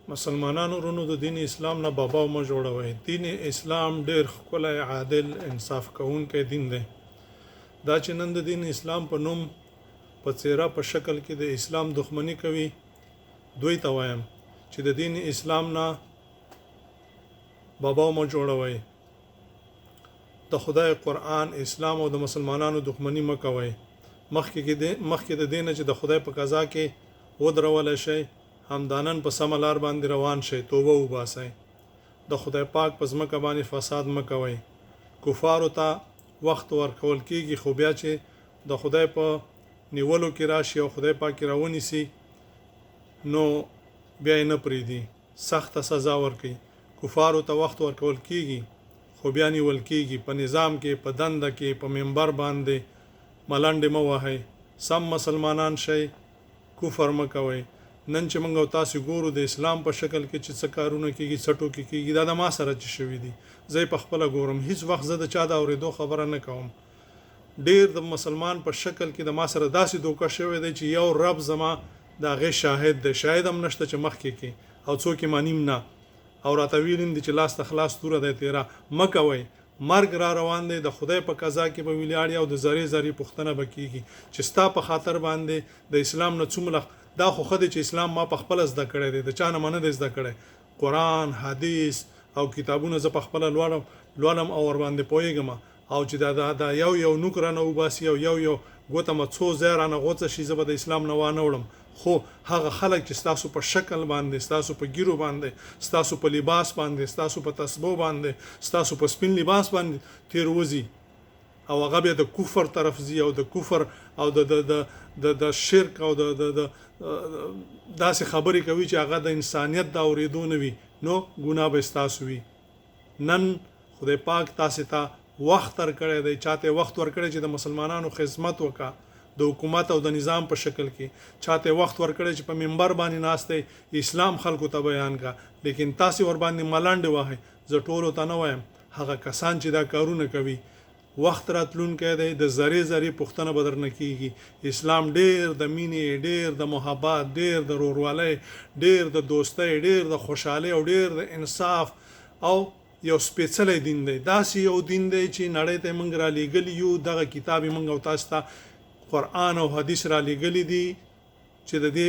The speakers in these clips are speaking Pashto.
مسلمانانو ورونو، د دین اسلام نه بابا مه جوړوئ. دین اسلام ډیر ښکلی، عادل، انصاف کوونکی دین دی. دا چې نن د دین اسلام په نوم، په څیره، په شکل کې د اسلام دښمني کوي، دوی ته وایم چې د دین اسلام نه بابا مه جوړوئ. د خدای، قرآن، اسلام او د مسلمانانو دښمني مه کوئ. مخکې د دې نه چې د خدای په قضا کې ودرول شئ، همدا نن په سمه لار باندې روان شئ، توبه وباسئ. د خدای پاک په ځمکه باندې فساد مه کوئ. کفارو ته وخت ورکول کیږي، خو بیا چې د خدای په نیولو کې راشي او خدای پاک یې راونیسي، نو بیا یې نه پرېږدي، سخته سزا ورکوي. کفارو ته وخت ورکول کیږي، خو بیا نیول کیږي. په نظام کې، په دنده کې، په منبر باندې ملنډې مه وهئ. سم مسلمانان شئ، کفر مه کوئ. نن چې موږ او تاسو ګورو د اسلام په شکل کې چې څه کارونه کیږي، څه ټوکې کیږي، دا د ما سره چې شوي دي، زه یې په خپله ګورم. هیڅ وخت زه د چا د اورېدو خبره نه کوم. ډیر د مسلمان په شکل کې د ما سره داسې دوکه شوی دی چې یو رب زما د هغې شاهد دی. شاهد هم نشته چې مخکې کې او څوک یې منیم نه او راته ویلیم دي چې لاس ته خلاص توره دی تیره مه کوئ. مرګ را روان دی، د خدای په قضا کې به ولاړ او د ذرې ذرې پوښتنه به کیږي چې ستا په خاطر باندې د اسلام نه څومره. دا خو ښه دی چې اسلام ما په خپله زده کړی دی، د چا نه ما نه دی زده کړی. قرآن، حدیث او کتابونه زه په خپله لولم او ورباندې پوهېږم. او چې دا دا, دا یو یو نوک رانه وباسي او یو یو ګوته مه څو ځای رانه غوڅه شي، زه به د اسلام نه وانه وړم. خو هغه خلک چې ستاسو په شکل باندې، ستاسو په ږیرو باندې، ستاسو په لباس باندې، ستاسو په تسبو باندې، ستاسو په سپین لباس باندې تیر وځي او هغه بیا د کفر طرف ځي او د کفر او د د د د د شرک او د د د داسې خبرې کوي چې هغه د انسانیت د اورېدو نه وي، نو ګناه به ستاسو وي. نن خدای پاک تاسې ته وخت ورکړی دی. چاته وخت ورکړی چې د مسلمانانو خدمت وکړه د حکومت او د نظام په شکل کې، چاته وخت ورکړی چې په منبر باندې ناست دی، اسلام خلکو ته بیان کا، لیکن تاسې ور باندې ملنډې وهئ. زه ټولو ته نه وایم، هغه کسان چې دا کارونه کوي، وخت راتلونکی دی، د ذرې ذرې پوښتنه به درنه کیږي. اسلام ډیر د مینې، ډیر د محبت، ډیر د ورورولۍ، ډیر د دوستۍ، ډیر د خوشحالۍ او ډیر د انصاف او یو سپېڅلی دین دی. داسې یو دین دی چې نړۍ ته موږ را لیږلي یو. دغه کتاب یې موږ او تاسو ته قرآن او حدیث را لیږلي دي چې د دې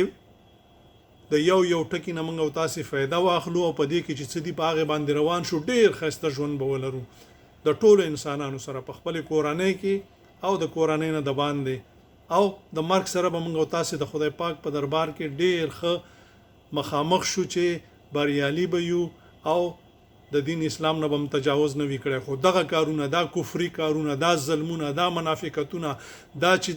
د یو یو ټکي نه موږ او تاسې فایده واخلو او په دې کې چې څه دي، په هغې باندې روان شو، ډېر ښایسته ژوند به ولرو د ټولو انسانانو سره، په خپلې کورنۍ کې او د کورنۍ نه د باندې، او د مرګ سره به موږ او تاسې د خدای پاک په دربار کې ډېر ښه مخامخ شو چې بریالي به یو او د دین اسلام نه به هم تجاوز نه وي کړی. خو دغه کارونه، دا کفري کارونه، دا ظلمونه، دا منافقتونه، دا چې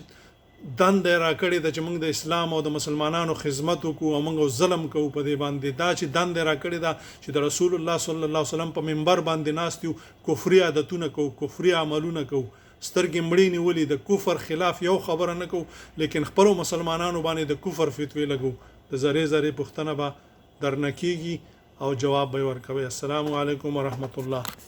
دنده یې راکړې ده چې موږ د اسلام او د مسلمانانو خدمت وکړو او موږ ظلم کوو په دې باندې، دا چې دنده یې راکړې ده چې د رسول الله صلی الله علیه وسلم په منبر باندې ناست یو، کفري عادتونه کوو، کفري عملونه کوو، سترګې مړې نیولي، د کفر خلاف یو خبره نه کوو، لیکن خپلو مسلمانانو باندې د کفر فتوې لګو، د ذرې ذرې پوښتنه به درنه کیږي او جواب به ورکوي. السلام علیکم ورحمت الله.